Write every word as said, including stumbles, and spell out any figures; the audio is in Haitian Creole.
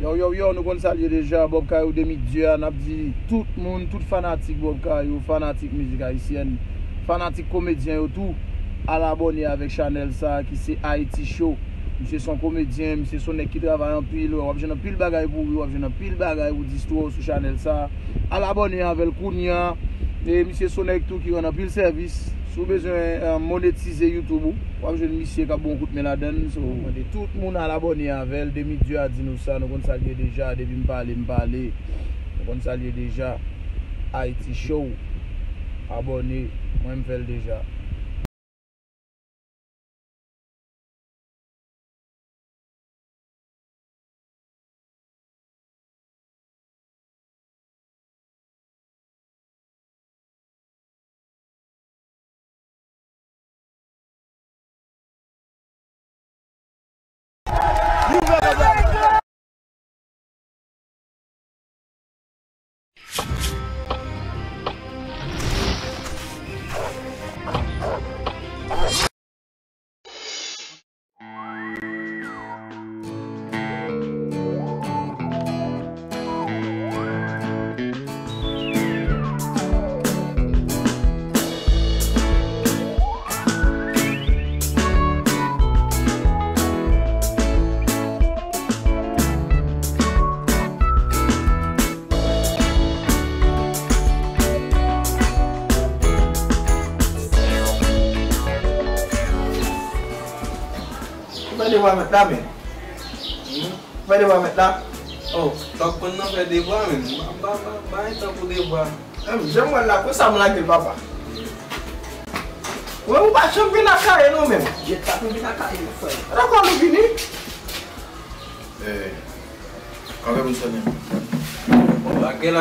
Yo, yo, yo, nou konn sa l ye deja, Bob Kayou Demi Dye a, n ap di tout moun, tout fanatik Bob Kayou, fanatik mizik ayisyèn, fanatik komedyen yo tou, al abòne avèk chanèl sa a ki se Haiti Show. Misye se yon komedyen, misye se yon nèg ki travay anpil, w ap jwenn anpil bagay pou ri, w ap jwenn anpil bagay pou distwè w sou chanèl sa a. Al abòne avè l kounye a. E misye se yon nèg tou ki rann anpil sèvis. Si w bezwen, eh, monetize YouTube ou, w ap jwenn misye k ap ba w yon kout men ladan l. So, mande tout moun al abòne avè l. Demi Dye a di nou sa, nou konn sa l ye deja. Depi m pale, m pale. Nou konn sa l ye deja. Haiti Show. Abòne. Mwen, m fè l deja. Ou fè devwa mèt la, men. Hmm? Ou fè devwa mèt la? Oh, t ap konn nan fè devwa, men. Ba, ba, ba, ba, gen tan pou devwa. Menm jan m wè l la, konsa m lage l, papa. Wè, ou pa janm vin ak kaye, non, menm. Jet pa vin ak kaye, frè. Dakò, nou vini. Eh, avè m, sè menm. Bon, lage la,